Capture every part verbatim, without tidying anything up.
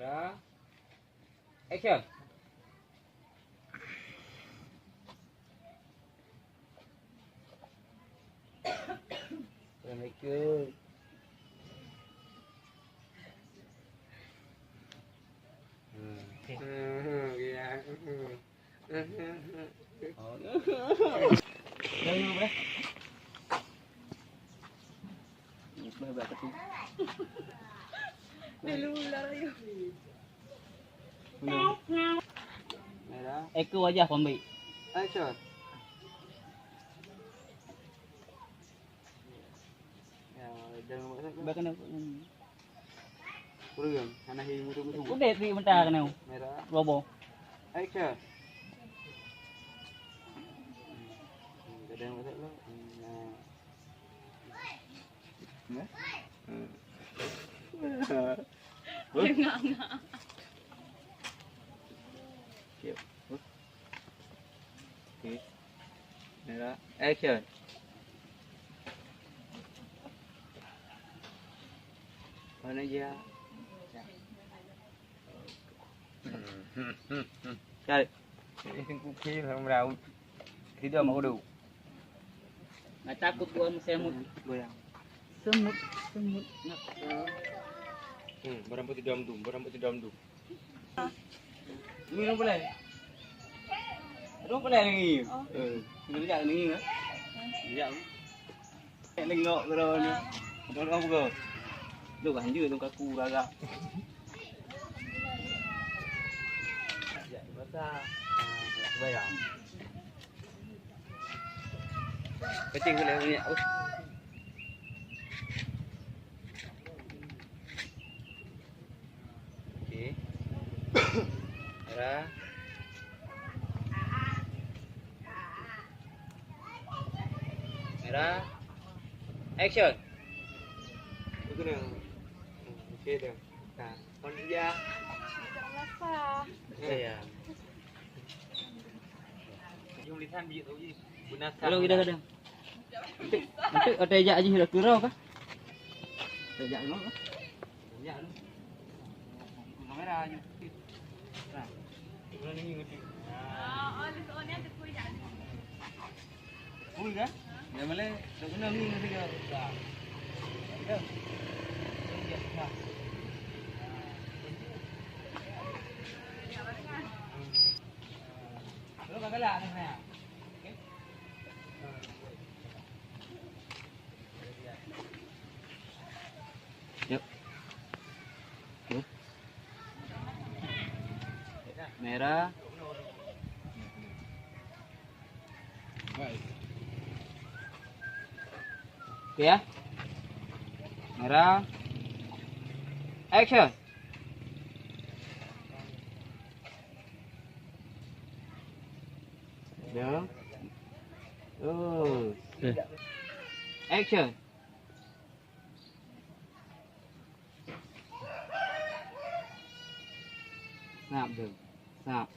Action. Assalamualaikum. Hmm. Hmm, ya. Hmm. Eka wajah pambaik. Action. Ya, jangan buat sangat. Bakana. Kurang, hana hi mutu-mutu. Udah, trik bentar kena. Merah. Robo. Action. Hmm, kadang masuk lah. Hmm, nah. Ya? Hmm. Siap. Oke. Merah. Action. Mana dia? Kali. Ini kuki sama meraut. Tidak mau dulu. Nggak takut gua sama semut. Goyang. Semut, semut. Nak. Hmm, barang putih dom dum, barang putih dom dum. Ni orang boleh. Orang boleh lagi. Oh. Eh, kena bijak lagi, eh. Bijak. Lengok kau ni. Dorong apa kau? Duh, lanjut dong kaku ragak. Sejak masa, ah, sembahyang. Kencing boleh minyak. Oh. Okey. Merah. Merah. Action. Betul dah. Okey dah. Nah, on dia. Ya. Jom lisan biji tu je. Kalau kita kadang. Nanti, nanti ada jak aja dah keluar kah? Ada jak keluar kah? Ada jak tu. Kamera aja. Nah. Mana ni ngerti? Ah, oh, lu soalnya ada kuih dah. Kuih kan? Yang mana? Tak kena ni ngerti ke? Tak. Ada. Nah. Belum galak ni sebenarnya. Okey. Yuk. Yuk. Merah. Oke ya. Merah. Action. Ya. Oh. Eh. Action. Snap tu. Snap.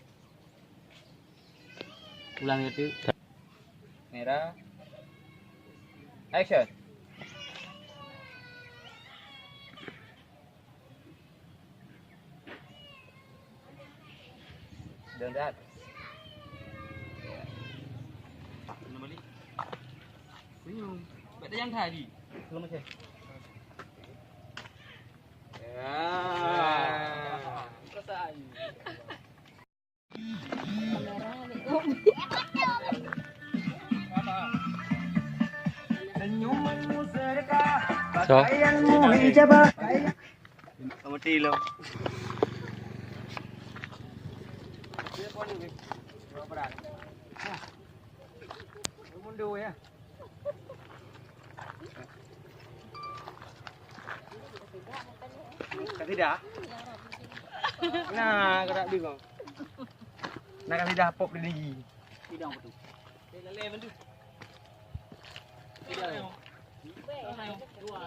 Ulang ya tu. Merah. Action. Dong dah. Kena balik. Senyum. Buat dah jangan tadi. Belum macam. Ya. Perasaan. Senyumanmu sedekah, so, pakaianmu hijabah. Mati lo. Mundur ya. Kasidah. Nah, kena beli kau. Nah, kasidah pop di lagi. Sidang betul. Lalai bantu. Sidang. Dua.